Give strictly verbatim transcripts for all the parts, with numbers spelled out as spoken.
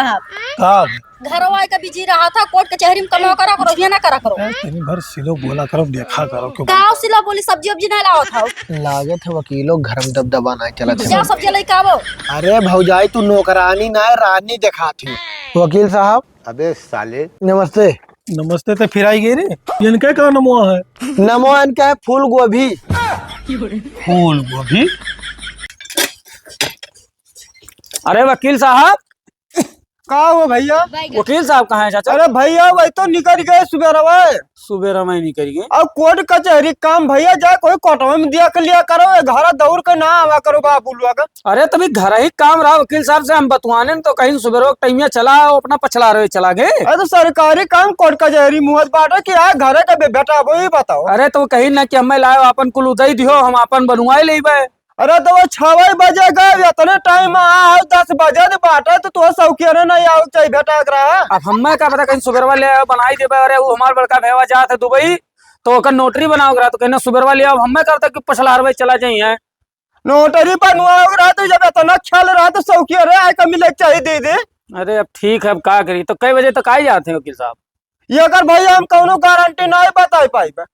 साहब। का? घरवा के बिजी रहा था, कोर्ट कचहरी में कमाओ करा करो, ये ना करा करो। ए, तनी भर सिलो बोला करो, देखा करो क्यों। का सिलो बोली, सब्जी उब्जी नहीं लावत हो? लागत है वकीलो घर में दबदबा ना चलत है। जा सब्जी लेके आवो। अरे भौजाई, तू नौकरानी ना है, रानी देखात ही। वकील साहब। अबे साले। नमस्ते। नमस्ते तो फिर आई गई रे। इनके का नमवा है? नमवा इनका है फूल गोभी। फूल गोभी? अरे वकील साहब। का हो भैया? वकील साहब कहाँ हैं चाचा? अरे भैया, वही तो निकल गए सुबेरवा। सुबेरा में निकल गए। अब कोर्ट कचहरी काम भैया, जा कोई कोर्टवा में दिया के लिया करो, ये घरा दौड़ के ना आवा करो बाबू लोग। अरे तभी घर ही काम रहा वकील साहब से हम बतवाने न तो कहीं सुबेरवा के टाइम में चला आओ, अपना पछला रहे चला गए। अरे तो सरकारी काम कोर्ट कचहरी मुहत बाटे कि आ घरे के बे-, बेटा वो ही बताओ। अरे तो कहीं ना कि हमें लाओ अपन कुल उदय दियो, हम अपन बनवाए लेबे। अरे तो वो छवई बजे गए, इतने टाइम आ है, दस बजे दे बाटे, तो तू सौकिया ने नहीं आओ चाहिए बेटा एकरा। अब हमें का पता कहीं सुबेरवा ले आयो, बनाई देबे। अरे वो हमार बड़का भैया जात है दुबई, तो ओकर नोटरी बनाओ करा, तो कहना सुबेरवा ले आओ, हमें का पता कि पछलारवे चला जाई है। नोटरी बनवाओ करा, तो जब इतना ख्याल रहा तो सौकिया रे आए का मिले चाहिए दे दे। अरे अब ठीक है, अब का करी, तो कई बजे तक आई जाते हैं वकील साहब? ये अगर भैया हम कौनो गारंटी नहीं बताई पाई बे।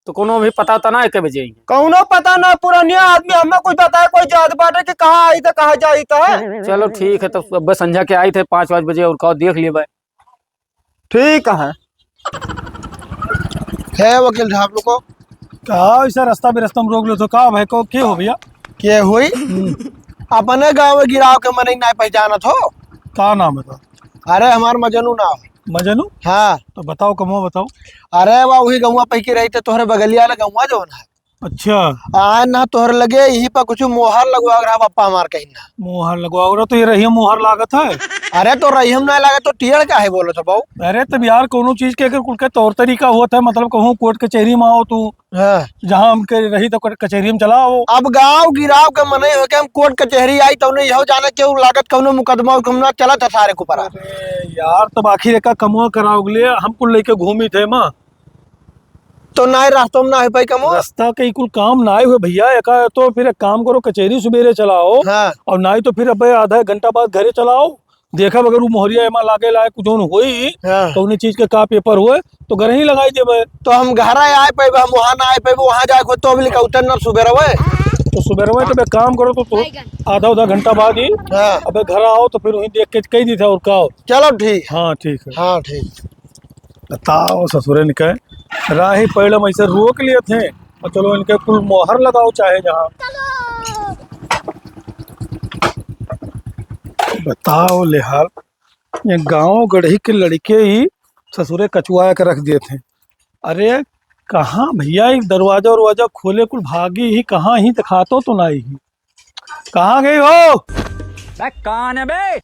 तो कोनो भी पता तो ना है के बजे आई? कौनो पता ना, पुरानिया आदमी हमें कुछ बताए, कोई जात बाटे कि कहाँ आई था, कहाँ जाई था। चलो ठीक है, तो सुबह संझा के आई थे पाँच पाँच बजे और का देख लिए भाई। ठीक है। है वकील साहब लोग को। का ऐसा रास्ता बेरास्ता में रोक लो तो का भाई को के हो भैया? के हुई? अपने गाँव में गिराव के मनई ना पहचानत हो। का नाम है तो? अरे हमार मजनू नाम है। मजनू? हाँ। तो बताओ, कमवा बताओ। अरे, वा उही गौवा पै के रही थे, तोहरे बगलिया वाला गौवा जौन है। अच्छा। आ ना, तोहरे लगे यही पर कुछ मोहर लगवा रहा, पप्पा हमार कहीं ना। मोहर लगवा रहा, तो ये रहिया मोहर लागत है। अरे, तो रहिया में ना लागत, तो टेढ़ काहे बोलत हो बाबू? अरे, तब यार, कोनो चीज के अगर कुल के तौर तरीका होत है, मतलब, कहूँ कोर्ट कचहरी में आओ तू, हाँ। जहाँ हमके रही तो क-, कचहरी में चला आओ। अब गाँव गिराव के मनई होके हम कोर्ट कचहरी आई, तौने यहो जाने के उ लागत कौनो मुकदमा उकदमा चलत है सारे के ऊपर। अरे यार, तब आखिर एका कमवा कराओ के लिए हम कुल लेके घूमी थे माँ। तो नाय रास्तों में ना हो पाई कमवा। रास्ता के कुल काम नाय हुए भैया, एका तो फिर एक काम करो, कचहरी सुबेरे चलाओ। हाँ। और नाय तो फिर अबे आधा घंटा बाद घरे चलाओ। देखब अगर उ मोहरिया एमा लागे लायक कुछ जौन होई, हाँ। कौने चीज के का पेपर होए, तो घर ही लगाई देबे। तो हम घर आए पाइबे, हम वहाँ ना आए पाइबे, वहाँ जाए को तो अबले का उतर ना सुबेरवे। तो सुबेरवे तो एक काम करो, तो, तो आधा, आधा घंटा बाद ही हाँ। अबे घर आओ, तो फिर वहीं देख के कही दी था और का हो। चलो ठीक। हाँ, ठीक है। हाँ, ठीक। बताओ ससुरे ने कहे, राही पैडम ऐसे रोक लिए थे, और चलो इनके कुल मोहर लगाओ चाहे जहाँ। बताओ ले हाल, ये गाँव गढ़ी के लड़के ही ससुरे कचुआ के रख दिए थे। अरे कहाँ भैया, एक दरवाजा उरवाजा खोले कुल भागी ही, कहाँ ही दिखातो तो नहीं ही। कहाँ गई हो? बे, कौन है बे?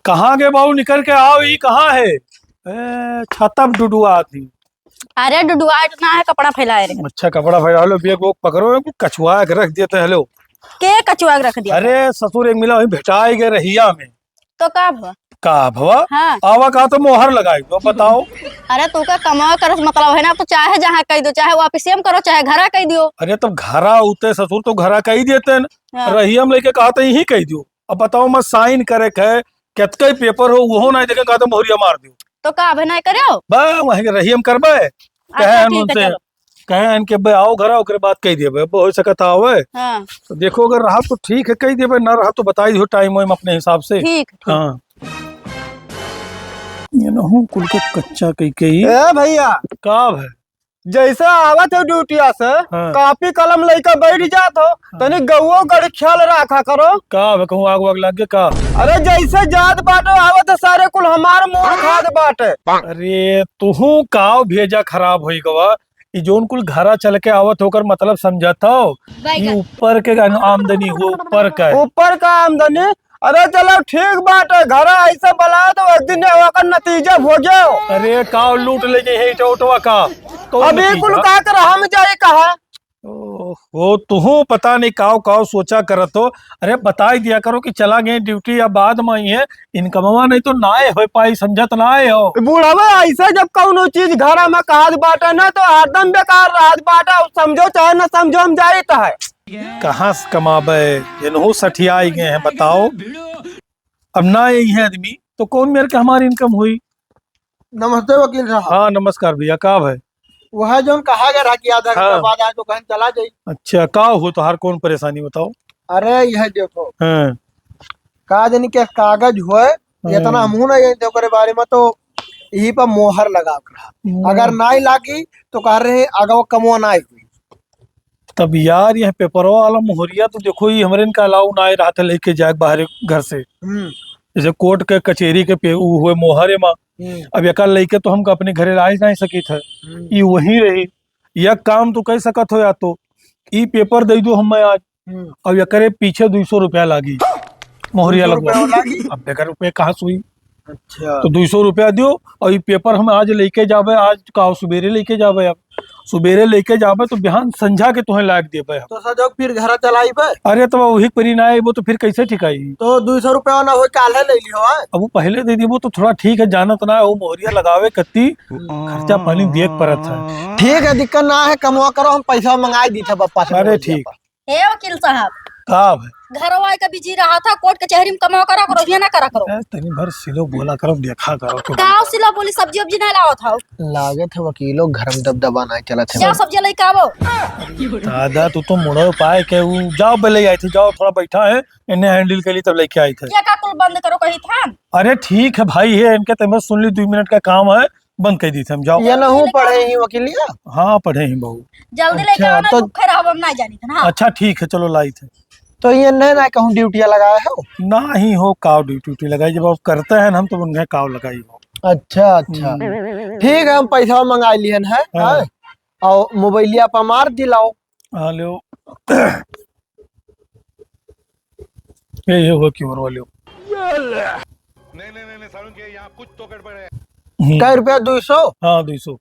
कहाँ गए बाबू? निकल के आओ, ई कहाँ है? ए, छतम डुडुआ आदमी। अरे डुडुआ तो ना है, कपड़ा फैलाए रहे। अच्छा, कपड़ा फैला लो, बेग वो पकड़ो, कचुआ के रख देते हैं लो। के कचुआ के रख दिया? अरे ससुर, एक मिला वहीं भेटाई गए रहिया में। तो का भवा? का भवा? हाँ। आवा का तो मोहर लगाई दो, बताओ। अरे तू का कमावा करस मतलब है ना, तो चाहे जहाँ कही दो, चाहे वापिसिया में करो, चाहे घरा कही दियो। अरे तब घरा उते ससुर तो घरा कही देते न। हाँ। रहियम लेके कहा तो यही कही दियो। अब बताओ, मैं साइन करे के है, केतके पेपर हो, वो नहीं देखे, कहा तो मोहरिया मार दियो। तो का अबे नहीं करे हो? बा, वहीं के रहियम करबे। अच्छा, कहे ठीक है, उनसे, चलो। कहे इनके बे आओ घरा, ओकरे बाद कही देबे, अब हो सकत आवे। हाँ। तो देखो, अगर रहा तो ठीक है, कही देबे, ना रहा तो बताई दियो टाइम वाइम अपने हिसाब से। ठीक, ठीक। हाँ। ये ना हूँ कुल के कच्चा कही कही। ए भैया। का भाई? जैसे आवत हो ड्यूटिया से, हाँ। कॉपी कलम लेके बैठ जात हो, हाँ। तनी गौओ गढ़ ख्याल रखा करो। का बे, कहूँ आग वाग लग गए का? अरे जैसे जात बाटे आवत है सारे कुल हमार मुंह खात बाटे। अरे तुहू काव भेजा खराब होई गवा, ई जोन कुल घरा चल के आवत हो, ओकर मतलब समझत हो? ई ऊपर के आन-, आमदनी हो, ऊपर का। ऊपर का आमदनी? अरे चलो ठीक बाटे, घरा ऐसे बला दो, एक दिन ओकर नतीजा हो जाओ। अरे काव लूट ले जे है इटवा उटवा का? कौन अभी नतीजा? कुल का कर हम जाए कहा? ओहो, तुहू पता नहीं काव काव सोचा करत हो। अरे बताई दिया करो कि चला गए ड्यूटी या बाद में आई है, इनकमवा नहीं तो नाय हो पाई, समझत नाय हो। बुढ़वा ऐसे जब कौनो चीज घरा में कहत बाटे ना तो हरदम बेकार रहत बाटे, अब समझो चाहे ना समझो हम जाइत है। कहाँ से कमाबे, इनहू सठियाई गए हैं बताओ। अब ना यही है आदमी तो कौन मेर के हमारी income हुई? नमस्ते वकील साहब। हाँ, नमस्कार भैया, का भाई? वह जौन कहा गया रहा कि आधा घंटा हाँ। बाद आए तो कहीं चला जाई। अच्छा, का हो तोहार, कौन परेशानी बताओ? अरे यह देखो, हाँ। का जानी के कागज होए, हाँ। इतना हमहू ना जानते ओकरे बारे में, तो यही पर मोहर लगा के रहा। हम्म। अगर नाई लागी तो कह रहे अगवा कमवा नाई हुई। तब यार, यह पेपरवा वाला मोहरिया तो देखो, ये हमरे इनका allow ना आए रहा था लेके जाए बाहर घर से। हम्म। जैसे कोर्ट के कचेरी के पे, ऊ हुए मोहर एमा। हम्म। अब एका लेके तो हमका अपने घरे लाए नहीं सकी था। हम्म। ई वहीं रही। यह काम तो कह सकत हो, या तो ई पेपर दे दो हमें आज, हम्म। और एकरे पीछे दुई सौ रुपया लागी मोहरिया दुई सौ लगवा। रुपया लागी? अब बगैर रुपये कहाँ से हुई? अच्छा। तो दुई सौ रुपया दियो और ये पेपर हम आज लेके जाबे, आज का सुबेरे लेके जाबे, अब सुबेरे लेके जाबे तो बिहान संझा के तुहें लाग देबे हम। तो सजो फिर घर चलाइबे? अरे तो वही परी ना आइबो तो फिर कैसे ठिकाई? तो दुई सौ रुपया ना होई, काल्हे ले लियो, आय? अब वो पहले दे दीबो तो थोड़ा ठीक है, जानत ना है, वो मोहरिया लगावे कत्ती हम्म। खर्चा पानी दिए के परत है। ठीक है, दिक्कत ना है, कमवा करो, हम पैसा मंगाई दी थे पप्पा से अरे मोहरिया ठीक। पर। हे वकील साहब, का भाई? घरवा के बिजी रहा था, कोर्ट कचहरी में कमाओ करा करो, ये ना करा करो। ए, तनी भर सिलो बोला करो, देखा करो तो। का सिलो बोली, सब्जी उब्जी नहीं लावत हो? लागत है वकीलो घर में दबदबा नहीं चलत है। जा सब्जी लेके आवो। दादा, तू तो मुड़ो पाए के ऊ जाओ, बे ले आई थी, जाओ, थोड़ा बैठा है, इन्हें handle कर ली, तब लेके आई थे। ये का कुल बंद करो कही था? अरे ठीक है भाई, है इनके, तब सुन ली, दो मिनट का काम है, बंद कर दी थे हम, जाओ। ये नहू पढ़े ही वकीलिया? हाँ, पढ़े ही बहू। जल्दी लेके अच्छा, आओ ना, तो दुखे रहब, हम ना जानी थे ना। अच्छा, ठीक है, चलो लाई थे। तो ये नहीं ना कहूँ ड्यूटिया लगाए हो? ना ही हो, काव ड्यूटी उटी लगाई, जब आप करते हैं ना, हम तो उन्हें काव लगाई हो। अच्छा, अच्छा। हम्म। ठीक है, हम पैसा मंगा लिहन है, हाँ। हाँ? और मोबाइलिया पर मार दिलाओ। हाँ, लो। ये, ये हुआ क्यों वाले हो? नहीं, नहीं, नहीं, नहीं, सारुण के यहाँ कुछ तो गड़बड़ है। हम्म। कै रुपया? दुई सौ? हाँ, दुई सौ।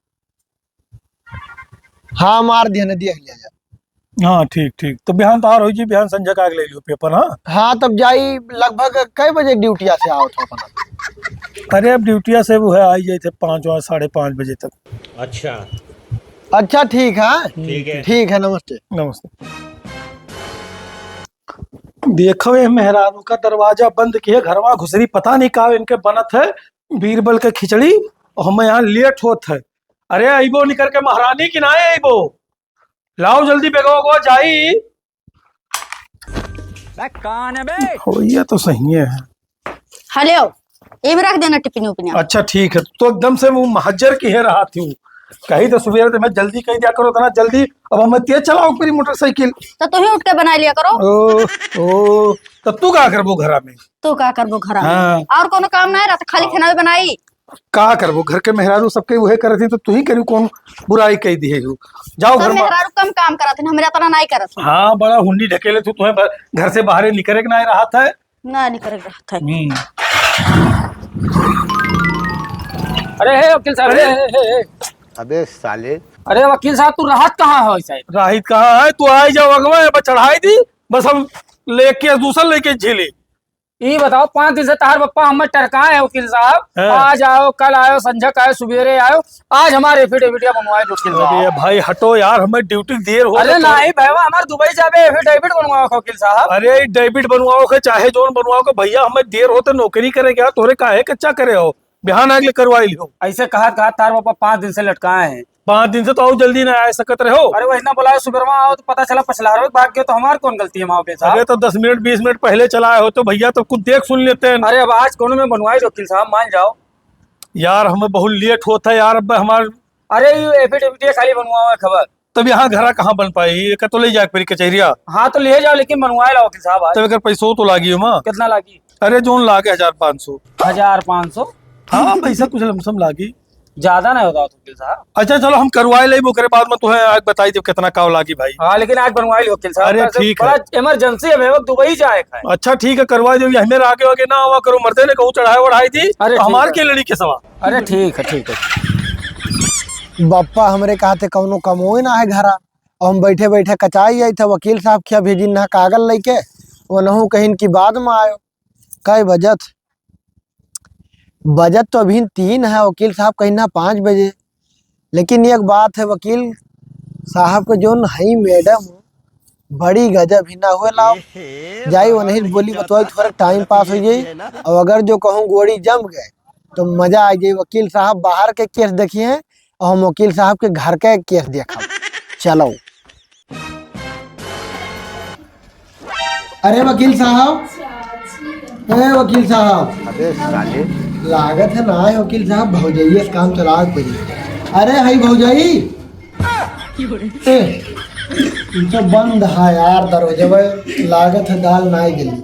हाँ, मार दिया, नदिया लिया जा। हाँ, ठीक, ठीक। तो बिहान तोहार हो जी, बिहान संझा का आग ले लियो पेपर, हाँ? हाँ, तब जाई, लगभग कै बजे ड्यूटिया से आओ था अपना? अरे, अब ड्यूटिया से वो है, आई जाए थे पाँच और साढ़े पाँच बजे तक। अच्छा। अच्छा, ठीक है। ठीक है। ठीक है, नमस्ते। नमस्ते। देखो, ये मेहरारू का दरवाजा बंद किए, घरवा घुसरी, पता नहीं का इनके बनत है, बीरबल के खिचड़ी, और हमें यहाँ लेट होत है। अरे, अइबो नहीं करके महारानी की ना अइबो, लाओ जल्दी बेगवा को जाई। बे, कौन है बे? हो, ये तो सही है। हेलो, ये में रख देना टिफिन उफिन। अच्छा, ठीक है। तो एकदम से वो महज्जर की है रहा थी। कही तो सुबेरे तो मैं जल्दी कही दिया करो, इतना जल्दी। अब हम तेज चलाओ पूरी मोटरसाइकिल। तो तू ही उठ के बना लिया करो। ओ, ओ, तो तू का करबो घरा में? तू का करबो घरा में? हाँ। और कोनो काम ना है, रात खाली हाँ। खाना भी बनाई। का करबो? घर के मेहरारू सबके उहे करत ही, तो तू ही करी कौन बुराई कह दिए हो? जाओ सब घर में। मेहरारू कम काम करत हैं, हमरे इतना नहीं करत हैं। हाँ, बड़ा हुंडी ढकेले तू, तुम्हें ब-, घर से बाहर निकले के नहीं रहा था। ना निकल रहा था। हम्म। अरे हे वकील साहब, अरे! हे, हे, हे, हे। अबे साले। अरे वकील साहब, तू राहत कहाँ है वैसे? राहित कहाँ है? तू आई जाओ अगवा, अब चढ़ाई दी, बस हम लेके दूसर लेके झेले। ई बताओ, पाँच दिन से तहार पप्पा हमें टरकाए हैं वकील साहब, हाँ। आज आओ, कल आओ, संझक आयो, सुबेरे आयो, आज हमारे affidavit या बनवाए दो वकील साहब। अरे भाई हटो यार, हमें ड्यूटी देर हो अरे गई तो नहीं भैया, हमारे दुबई जाबे affidavit बनवाओ का वकील साहब। अरे affidavit बनवाओ के चाहे जोन बनवाओ के भैया, हमें देर होते नौकरी करे क्या, तोरे काहे कच्चा करे हो, बिहान आगले करवाई लियो। ऐसे कहा कहा तार बापा पाँच दिन से लटकाए हैं। पाँच दिन से तो और जल्दी ना आ सकत रहे हो। अरे वही ना बुलाए सुबेरवा आओ तो पता चला पछलारो भाग गयो तो हमार कौन गलती है वहाँ पे साहब? अरे तो दस मिनट बीस मिनट पहले चला आए हो तो भैया तो कुछ देख सुन लेते हैं। अरे अब आज कोनो में बनवाई दो वकील साहब, मान जाओ। यार, हमें बहुत लेट होता है यार, अब हमार अरे, ये affidavit ये खाली बनवाओ है खबर। तब यहाँ घरा कहाँ बन पाई? ये का तो ले जाके परी कचहरिया। हाँ, तो ले जाओ, लेकिन बनवाए लाओ वकील साहब आज। तब एकर पैसो तो लागी ओमा। कितना लागी? अरे, जोन लागे हजार पाँच सौ। हजार पाँच सौ? हाँ, पैसा कुछ लमसम लागी। ज्यादा नहीं होता वकील साहब। अच्छा, चलो, हम करवाए लेब, ओकरे बाद में तुहें आज बताई देब कितना काव लागी भाई। हाँ, लेकिन आज बनवाए लो वकील साहब। अरे, कैसे ठीक है। बड़ा emergency है, मेरे को दुबई जाए का है। अच्छा, ठीक है, करवा दो, ये हमें आगे आगे ना आवा करो, मरते ने कहूँ चढ़ाई वढ़ाई दी, अरे, तो ठीक हमार है। के लड़ी के सवा। अरे ठीक है, ठीक है। बप्पा हमरे कहते कौनो कमोए ना है घरा, और हम बैठे बैठे कचाई जाई थे, वकील साहब खिया भेजिन ना कागज लेके, वनहु कहिन कि बाद में आयो। कई बजत? बजत तो अभी तीन है, वकील साहब कहिन ना पाँच बजे। लेकिन एक बात है वकील साहब के, जोन है मैडम, बड़ी गजब ही ना हुए लाओ। जाई उन्हीं बोली बतवाई, थोड़ा टाइम पास हो जाई। और अगर जो कहूँ गोड़ी जम गए तो मजा आ जाई। वकील साहब बाहर के केस देखिए और हम वकील साहब के घर के केस देखब। चलो। अरे वकील साहब, ए वकील साहब। अबे साले। लागत है ना आए वकील साहब, भौजइये से काम चलावे के पड़ी। अरे हई भौजई, ए, ई तो बंद है यार दरवाजवा, लागत है दाल नाई गली।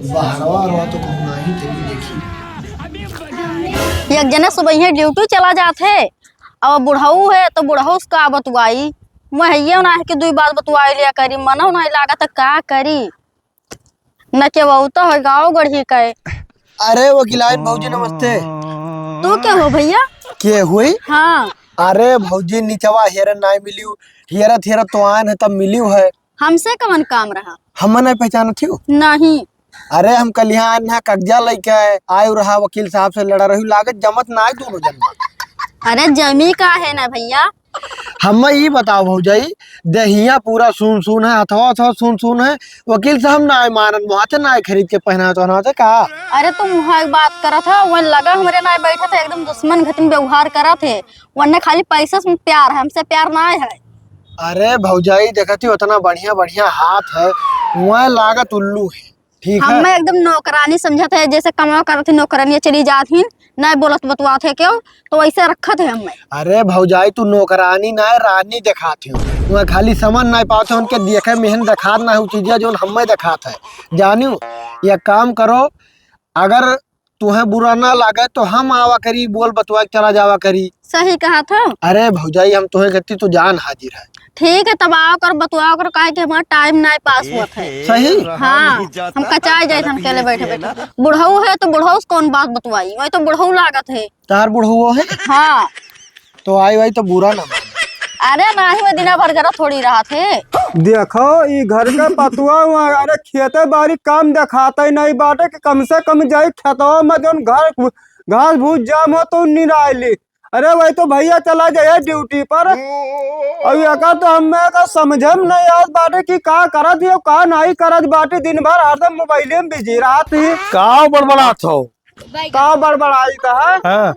बहरवा रहा तो कहूँ नाही चली देखी। एक जने सुबह ही ड्यूटी चला जात है, और बुढ़ऊ है तो बुढ़ऊ से का बतुआई, मैं हइये ना है कि दुई बात बतुआई लिया करी, मनो नहीं लागत है का करी, न के वो तो है गाँव गढ़ी का है। अरे वकीलाइन भौजी नमस्ते। तू के हो भैया? के हुई? हाँ। अरे भौजी निचवा हेरन नाई मिलियो, हेरत हेरत तो आन है तब मिलियो है। हमसे कवन काम रहा? हम नहीं पहचानत हियो? नहीं। अरे हम कल यहाँ आन है कब्जा लेके आए, आयु रहा वकील साहब से लड़ा रही, लागत जमत ना आए दोनों जन। अरे जमी का है ना भैया? हमें ई बताओ भौजाई, देहिया पूरा सून सून है, हथवा हथवा सून सून है, वकील साहब ना आए मानत, मुहाते ना आए खरीद के पहना तो ना का? अरे तुम वहाँ एक बात करत है, वहाँ लगा हमरे ना बैठा था, एकदम दुश्मन घटिन व्यवहार करत है, वन्ने खाली पैसा से प्यार है, हमसे प्यार ना है। अरे भौजाई देखत ही उतना बढ़िया बढ़िया हाथ है, वह लागत उल्लू है। ठीक है। हमें एकदम नौकरानी समझत है, जैसे कमावा करत ही नौकरानियाँ चली जात ही, ना बोलत बतवात है क्यों, तो वैसे रखत है हमें। अरे भौजाई तू नौकरानी ना है, रानी देखात हो। वह खाली समझ ना पाते उनके देखे मेहन देखात ना है, उ चीजिया जोन हमें देखात है। जानियो, ये काम करो, अगर तुहें बुरा ना लागे तो हम आवा करी, बोल बतवा के चला जावा करी। सही कहा था। अरे भौजाई, हम तुहें कहती तो जान हाजिर है। ठीक है, तब आओ कर बतवाओ कर, काहे कि हमारा टाइम ना पास हुआ था। सही। हाँ, हम कचाए जाए थे, हम अकेले बैठे बैठे। बुढ़ऊ है तो बुढ़ऊ से कौन बात बतवाई, वही तो बुढ़ऊ लागत है। तार बुढ़ऊ है? हाँ। तो आई वाई तो बुरा ना माने। अरे नाही, मैं दिना भर घर थोड़ी रहा थे। देखो, ई घर के पतुआ हुआ, अरे खेते बारी काम देखाते ही नहीं बाटे कि कम से कम जाई खेतवा में जौन घर घास भूस जाम हो तो निराई ली। अरे वही तो भैया चला जाए ड्यूटी पर। अब एका तो हमें का समझे में नहीं आवत बाटे कि का करत ही, का नहीं करत बाटे, दिन भर हरदम मोबाइले में बिजी रहत ही। का बड़बड़ात हो? का बड़बड़ाई का है? हाँ।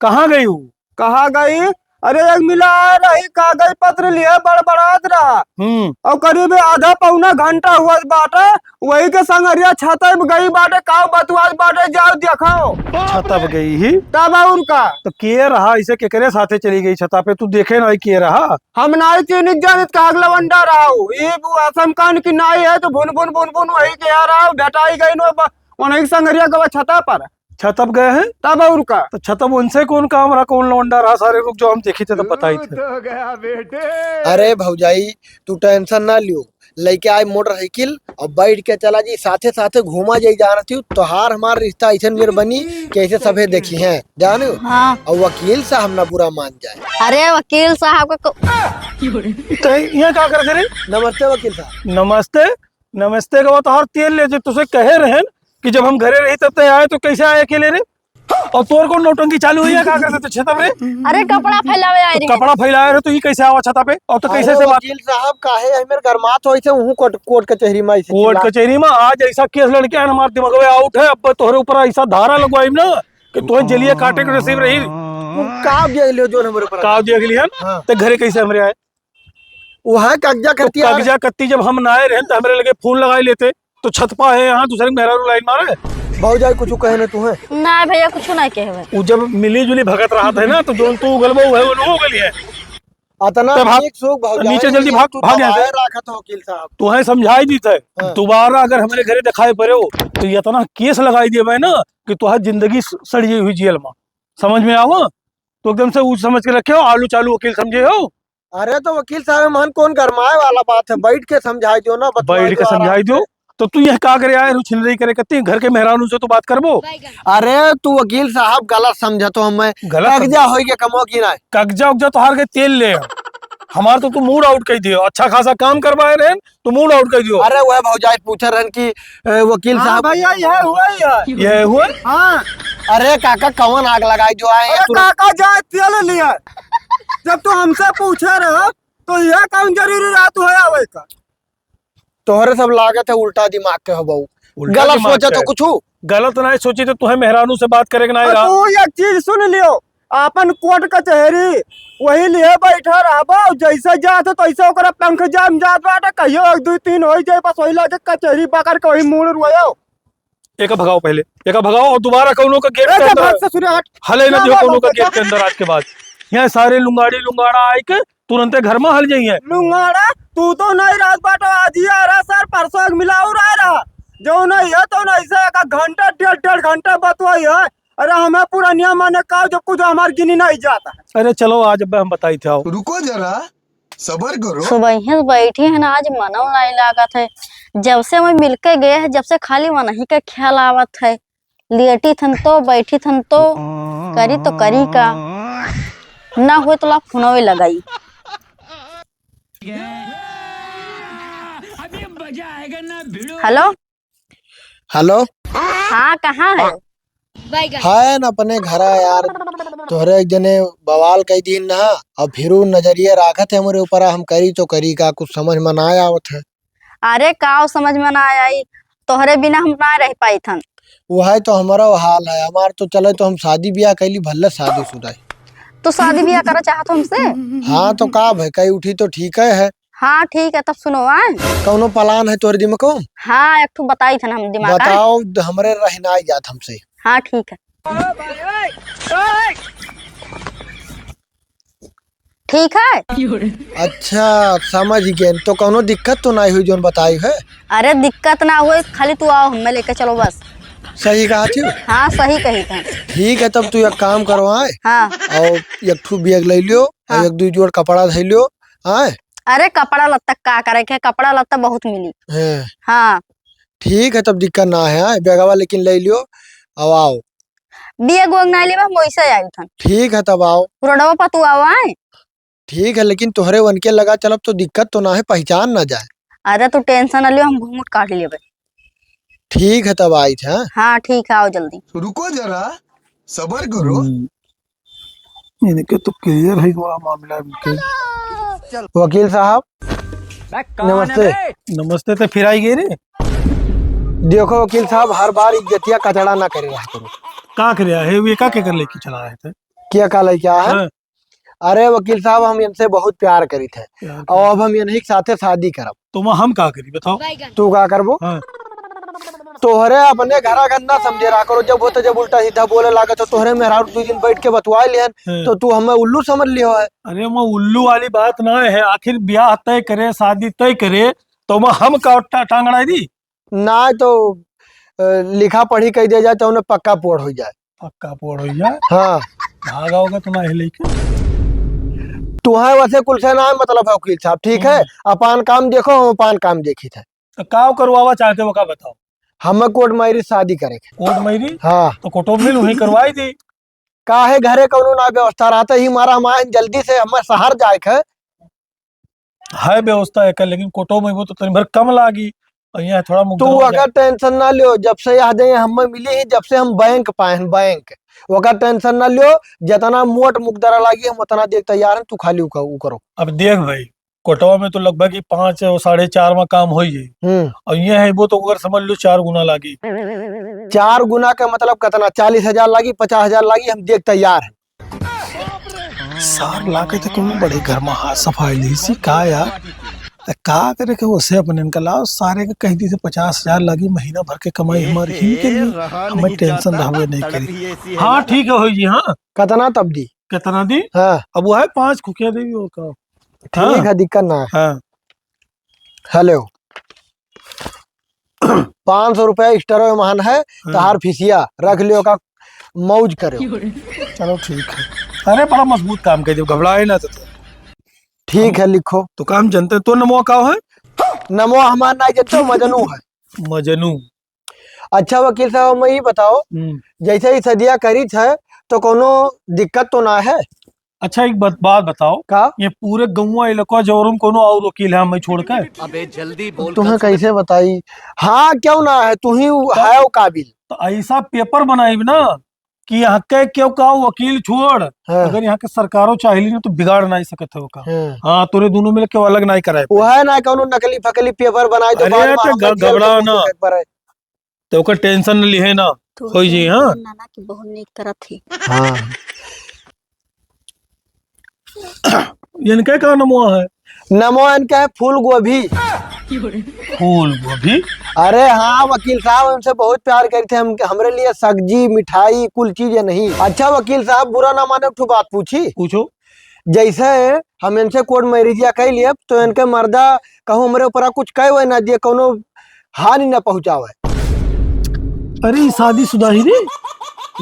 कहाँ गई हूँ? कहाँ गई? अरे, एक मिला आ रही, कागज पत्र लिए बड़बड़ात रहा। हम्म। और करीब आधा पौना घंटा हुआ बाटे, वही के संगरिया छतब गई बाटे, का बतवात बाटे, जाओ देखाओ। छतब गई ही? तब और का? तो के रहा, इसे केकरे साथे चली गई छता पे? तू देखे ना, के रहा? हम नाई चीनित जानित, का लवंडा रहा हूँ। ये वो असम कान की नाई है, तो भुन भुन भुन भुन वही के आ रहा हूँ, भेटाई गई नो ब-, उन्हीं संगरिया गवा छता पर। छतब गए हैं? तब और का? तो छतब उनसे कौन काम रहा, कौन लौंडा रहा? सारे रुक जाओ, हम देखी थे तब बताई थे। तो गया बेटे। अरे भौजाई, तू टेंशन ना लियो, लेके आए मोटरसाइकिल और बैठ के चला जी, साथे साथे घूमा जाई। जानत हूँ तोहार हमार रिश्ता ऐसन मेर बनी कि ऐसे सभे देखी हैं, जाने। हाँ। और वकील साहब ना बुरा मान जाए। अरे वकील साहब का को- तो यहाँ का करते रे? नमस्ते वकील साहब। नमस्ते। नमस्ते का तोहार तेल ले, जो तुझसे कहे रहन कि जब हम घरे रही तब ते आए, तो कैसे आए अकेले रे? और तोर कौन नौटंकी चालू हुई है, का करते तो छतब रे? अरे कपड़ा फैलावे आए तो रे। कपड़ा फैलाए रहे तो ये कैसे आवा छता पे? और तो कैसे अरे से बात? वकील साहब काहे हमें गरमात हो ऐसे, उहू कोर्ट, कोर्ट कचहरी में ऐसे कोर्ट चिल्ला- कचहरी में आज ऐसा केस लड़के हैं, हमारे दिमाग में आउट है। अब तोहरे ऊपर ऐसा धारा लगवाई ना कि तोहे जेलिया काटे के नसीब रही। वो का देख लियो जो हमारे ऊपर का देख लिया? हाँ। तो घरे कैसे हमरे आए? वो है कागजा तो करती यार। कागजा कत्ती जब हम ना आए रहे तो हमरे लगे फोन लगाई लेते, तो छत पा है यहाँ दूसरे के मेहरारू लाइन मारे। भौजाई कुछ कहे ना तू है? ना भैया, कुछ ना कहे। वो जब मिली जुली भगत रहा था ना, तो जोन तू उगल बहू है, वो लोग उगली है। अतना तब भाग, नीक सुख भौजाई नीचे जल्दी भाग, तू भाग यहाँ से। दबाए रखत हो वकील साहब। तू है समझाई दी थे, हाँ। दोबारा अगर हमारे घरे दिखाई पड़े हो, तो ये इतना केस लगाई दिए मैं ना कि तू है जिंदगी स-, सड़ी हुई जेल में। समझ में आवा? तो एकदम से ऊँच समझ के रखे हो, आलू चालू वकील समझे हो। अरे तो वकील साहब, मन कौन गरमाए वाला बात है, बैठ के समझाई दो ना, बतवाई बैठ के दो आराम समझाई दो। से। तो तू यह का करे आए रू, छिनरी करे कत्ती, घर के मेहरानू से तो बात करबो। अरे तू वकील साहब गलत समझत हो हमें। गलत कागजा समझ- होई के कमो की ना? कागजा उगजा तो हार के तेल ले। हमार तो तू मूड आउट कर दियो, अच्छा खासा काम करवाए रहे, तो मूड आउट कर दियो। अरे वह भौजाई पूछे रहन कि, ए, वकील हाँ साहब भैया, यह हुआ ही है। यह हुआ? हाँ। अरे काका, कौन आग लगाई जो आए अरे तू? काका, जाए तेल लिया। जब तू हमसे पूछे रहे, तो यह कौन जरूरी रहा तू है आवे का? तोहरे सब लागत है उल्टा दिमाग के हो बहू। उल्टा गलत दिमाग सोचे के? तो कुछ गलत नाहीं सोची तो तुहे मेहरानू से बात करे के नाहीं और रहा। तू एक चीज सुन लियो, आपन कोर्ट कचहरी वही लिए बैठा रहबो, जैसे जात हो तैसे ओकरा पंख जाम जात बाटे, कहियो एक दू तीन होई जाए, बस वही लागे कचहरी पकड़ के वही मूड़ रोयो। एका भगाओ पहले, एका भगाओ और दोबारा कौनो का गेट ए, के अंदर भाग ससुरे, हट। हले न क्या दियो बात कौनो का करता? गेट के अंदर आज के बाद। यहाँ सारे लुंगाड़ी लुंगाड़ा आए के तुरंते घर में हल जाइए। लुंगाड़ा, तू तो नहीं रहत बाटो, आज ही आ रहा सर, परसों एक मिलाऊ रहा रहा। जो नहीं है तो नहीं से एक घंटा, डेढ़, डेढ़ घंटा बतवाई है। अरे हमें पुरनिया माने का, जब कुछ हमार गिनी नहीं जाता। अरे चलो, आज अब हम बताई थे, आओ। रुको जरा, सबर करो। सुबह से बैठी है ना, आज मनो नहीं लागत है। जब से मैं मिलके गए हैं, जब से खाली वनही के ख्याल आवत है। लेटी थन तो, बैठी थन तो, करी तो करी का? ना होए तो ला फोनवे लगाई। हेलो। हेलो। हाँ, कहाँ है? है न अपने घरा यार, तोहरे एक जने बवाल कई दीन ना, अब फिर उ नजरिया राखत है हमरे ऊपर, हम करी तो करी का, कुछ समझ में ना आवत है। अरे काव समझ में ना आई, तोहरे बिना हम ना रह पाइत हन। वही तो हमरो हाल है, हमार तो चले तो हम शादी ब्याह कैली, भले शादीशुदा है। तू शादी ब्याह करा चाहत हो हमसे? हाँ तो का भाई, कई उठी तो ठीक है, है। हाँ ठीक है, तब सुनो आए। कौनो plan है तोहरे दिमाग को? हाँ, एक ठो बताई थे ना हम दिमाग का। बताओ, हमरे रह ना जात हमसे। हाँ ठीक है। ठीक है। अच्छा, समझ गए। तो कौनो दिक्कत तो नहीं हुई जोन बताई है? अरे दिक्कत ना हुई, खाली तू आओ, हमें लेके चलो बस। सही कहा थी? हाँ, सही कही था। ठीक है, तब तू एक काम करो आए। हाँ। और एक ठू बैग ले लियो, और हाँ। एक दो जोड़ कपड़ा धै लियो, आए। अरे कपड़ा लत्ता का करे के, कपड़ा लत्ता बहुत मिली। हैं। हाँ। ठीक है, तब दिक्कत ना है, आए, बैगवा लेकिन ले लियो, अब आओ। बैग वैग ना लेबे, हम वैसे आई थन। ठीक है, तब आओ। रोडवा पर तू आओ, आए। ठीक है, लेकिन तोहरे वनके लगा चलब तो दिक्कत तो ना है, पहचान ना जाए। अरे तू tension ना लियो, हम घूंघट काट लेबे। ठीक है, तब आई थे, हाँ? हाँ, ठीक है, आओ जल्दी। रुको जरा, सबर करो। हम्म, इनके तो clear है हुआ मामला इनके। वकील साहब, नमस्ते। नमस्ते, तो फिर आई गई रे। देखो वकील साहब, हर बार इज्जतिया कचड़ा ना करे रहा करो। का करे है, ये का के कर लेके चला रहे थे? क्या का लेके आया है? हाँ। अरे वकील साहब, हम इनसे बहुत प्यार करी थे प्यार और करी। अब हम इन्हीं के साथे शादी करब। तो मैं हम का करी बताओ? तू का करबो? हाँ। तोहरे अपने घरा घर ना समझे रहा करो, जब होते जब उल्टा सीधा बोले लागे तो तोहरे मेहरारू दो दिन बैठ के बतुआ लिहन हाँ। तो तू हमें उल्लू समझ लियो है। अरे मैं उल्लू वाली बात ना है, आखिर ब्याह तय करे, शादी तय करे तो मैं हम का टा-, टांगड़ा दी? ना तो, अ, लिखा पढ़ी कह दिया जाए तो उन्हें पक्का पोड़ हो जाए। पक्का पोड़ हो जाए? हाँ। भागा होगा तो ना ही लेके। तुम्हें वैसे कुल से ना मतलब है वकील साहब, ठीक है? हम्म। अपन काम देखो, हम अपन काम देखी थे। तो का करवावा चाहते हो, का बताओ? हमें court marriage शादी करे के। Court marriage? हाँ। तो कोटो में वहीं करवाई दी। काहे घरे कौनो ना व्यवस्था रहता ही, हमारा हमारे जल्दी से हमें शहर जाए के। है व्यवस्था एकर, लेकिन कोटो में वो तो तनी भर कम लागी, और यहाँ थोड़ा तू मुकदमा ओकर जा- tension ना लियो, जब से यहाँ दे हमें मिली ही, जब से हम बैंक पाए हैं, बैंक, ओकर tension ना लियो, जितना मोट मुकदरा लागी हम उतना देख तैयार हैं, तू खाली उ क-, उ करो। अब देख भाई, कोटवा में तो लगभग ही पाँच और साढ़े चार में काम होई है, हम्म। और ये है वो तो अगर समझ लो चार गुना लागी। चार गुना का मतलब कितना? चालीस हजार लागी, पचास हजार लागी, हम देख तैयार हैं। सार लागे तो कोनो बड़े घर में हाथ सफाई ली सी का यार? त का करे के ओसे अपने इनका लाओ, सारे के कह दी से पचास हजार लगी महीना भर के कमाई हमारी ही के लिए, हमें tension रहबे नहीं करी। हाँ, ठीक है, होई जी, हाँ। कितना तब दी? कितना दी? हाँ। अब वो है पाँच खुकिया देवी और का। ठीक हाँ। है, दिक्कत ना है। हाँ। हेलो। पाँच सौ रुपया extra मान है, हाँ। तहार फीसिया रख लियो का, मौज करो। चलो ठीक है। अरे बड़ा मजबूत काम कर दियो, घबराए ना तो। ठीक है, लिखो। तो काम जनते तो नमो का है? नमो हमार ना जनते, मजनू है। मजनू। अच्छा वकील साहब, हमें ये बताओ, हम्म। जैसे ही सदिया करी थे, तो कोनो दिक्कत तो ना है? अच्छा, एक बात, बात बताओ। का? ये पूरे गौवा इलाका जौरम कोनो और वकील है हमें छोड़ के? अबे जल्दी बोल, तुम्हें कल सुबह कैसे बताई? हाँ, क्यों ना है, तू ही तो, है वो काबिल। तो ऐसा paper बनाई ना कि यहाँ के केहू का वकील छोड़, हाँ। अगर यहाँ के सरकारो चाहेली ना तो बिगाड़ नाहीं सकत है ओका। हाँ। हाँ, तोरे दुनो मिल के अलग नाहीं कराए। वह ना कौनो नकली फकली पेपर बनाए तो अरे, बाद में तो हमें ग-, जेल घबरा के ना। मुंह देखे के पड़े। तो ओकर tension न लिहे ना, तू होई जी, हाँ। नाना की बहुत नीक करत ही। हाँ। इनके का नमवा है? नमवा इनका है फूल गोभी। फूल गोभी? अरे हाँ वकील साहब, हमसे बहुत प्यार करते हैं, हम, हमरे लिए सब्जी, मिठाई, कुल चीज है नहीं। अच्छा वकील साहब, बुरा ना माने, एक ठो बात पूछी? पूछो। जैसे हम इनसे court marriage या कह लिए, तो इनके मर्दा कहूँ हमरे ऊपर कुछ कहे हुए ना दिए, कौनो हानि ना पहुँचावे। अरे, ई शादीशुदा ही रे।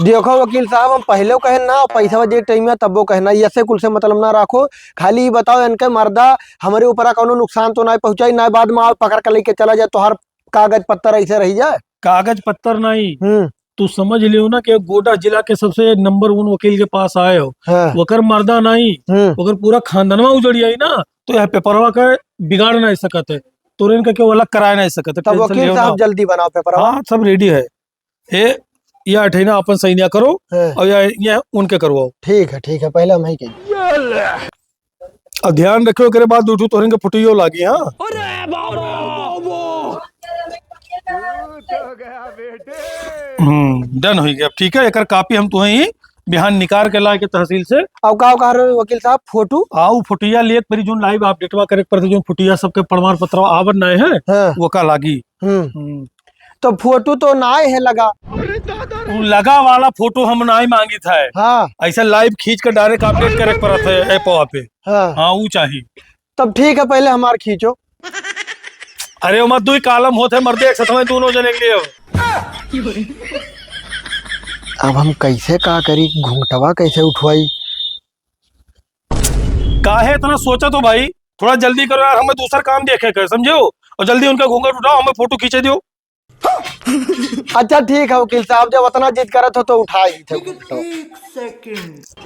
देखो वकील साहब, हम पहले कहे ना, पैसा दे time में तब वो कहना, ऐसे कुल से मतलब ना रखो। खाली ये बताओ, इनके मर्दा हमरे ऊपर कौनो नुकसान तो ना पहुँचाई, ना बाद में आओ पकड़ के लेके चला जाए, तोहार कागज पत्तर ऐसे रह जाए। कागज पत्तर नहीं, हम्म। तू समझ लियो ना कि गोंडा जिला के सबसे number one वकील के पास आए हो, हाँ। ओकर मर्दा नहीं, हम्म। ओकर पूरा खानदानवा उजड़ जाई ना, तो यह पेपरवा का बिगाड़ नहीं सकत है, तोरे इनका केहू अलग कराए नहीं सकत है, तब tension वकील लियो साहब ना। जल्दी बनाओ पेपरवा। हाँ, सब ready है। ए, या अठैना अपन सैनिया करो हाँ। और या, या उनके करवाओ। ठीक है, ठीक है, पहले हम ही कही। अब ध्यान रखियो, एकरे बाद उठू तोहरन के फुटियो लागी, हाँ? अरे बाबा! हम्म, done होई गया। अब ठीक है, एकर copy हम तुहें ही बिहान निकाल के लाए के तहसील से। अब का कह रहे हो वकील साहब, फोटो? आऊ फोटिया लेत परी जोन live updateवा करे के पड़ते, जोन फोटिया सबके प्रमाण पत्र आवन नए है, हाँ। वो का लागी। हम्म। हम्म। तो फोटो तो नाय है लगा। उ लगा वाला फोटो हम नाय मांगित है। हाँ। ऐसे live खींच के direct update करे के पड़त है appवा पे। हाँ। हाँ, उ चाही। तब ठीक है, पहले हमार खींचो। अरे, ओमा दुई column होत है मर्दे, एक साथ में दोनों जने के लिए। अब हम कैसे का करी, घुंघटवा कैसे उठवाई? काहे इतना सोचत हो भाई? थोड़ा जल्दी करो यार, हमें दूसर काम देखे के, समझो? और जल्दी उनका घूंघट उठाओ, हमें फोटो खींचे दियो। अच्छा ठीक है वकील साहब, जब इतना जिद करत हो तो उठा ही थे घुंघटवा। एक second।